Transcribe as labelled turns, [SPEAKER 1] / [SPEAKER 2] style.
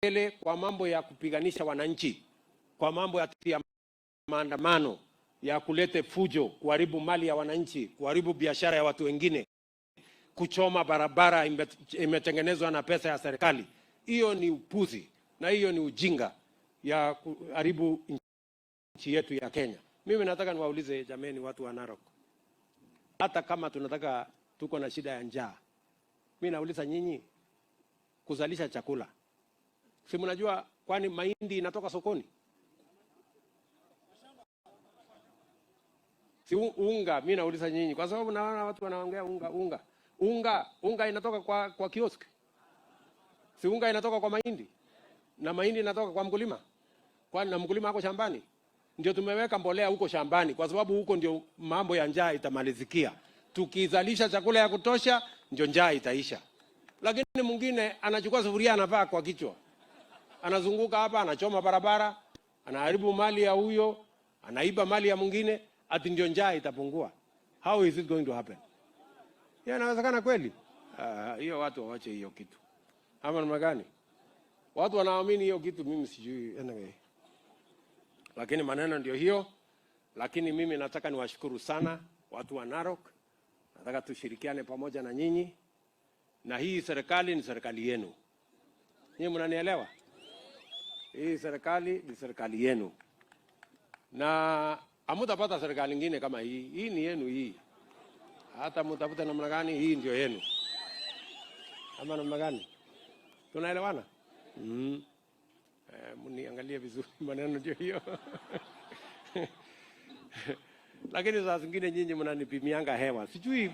[SPEAKER 1] Kelele kwa mambo ya kupiganisha wananchi, kwa mambo ya maandamano ya kulete fujo, kuharibu mali ya wananchi, kuharibu biashara ya watu wengine, kuchoma barabara imetengenezwa na pesa ya serikali. Hiyo ni upuzi na hiyo ni ujinga ya kuharibu nchi yetu ya Kenya. Mimi nataka niwaulize jameni, watu wa Narok, hata kama tunataka tuko na shida ya njaa, mimi nauliza nyinyi, kuzalisha chakula, si mnajua kwani mahindi inatoka sokoni? Si unga, mimi nauliza nyinyi kwa sababu naona watu wanaongea unga unga. Unga unga inatoka kwa kiosk. Si unga inatoka kwa mahindi? Na mahindi inatoka kwa mkulima? Kwani na mkulima ako shambani? Ndio tumeweka mbolea huko shambani kwa sababu huko ndio mambo ya njaa itamalizikia. Tukizalisha chakula ya kutosha ndio njaa itaisha. Lakini mwingine anachukua sufuria anavaa kwa kichwa. Anazunguka hapa, anachoma barabara, anaharibu mali ya huyo, anaiba mali ya mwingine, ati ndio njaa itapungua. How is it going to happen? Ya, inawezekana kweli? Hiyo watu waache hiyo kitu. Ama namna gani? Watu wanaamini hiyo kitu, mimi sijui anyway. Lakini maneno ndio hiyo. Lakini mimi nataka niwashukuru sana watu wa Narok. Nataka tushirikiane pamoja na nyinyi, na hii serikali ni serikali yenu. Nyinyi mnanielewa? Hii serikali ni serikali yenu, na hamutapata serikali nyingine kama hii. Hii ni yenu hii, hata mtafute namna gani, hii ndio yenu. Ama namna gani? Tunaelewana? Mniangalie vizuri maneno ndio hiyo. Lakini saa zingine nyinyi mnanipimianga hewa, sijui.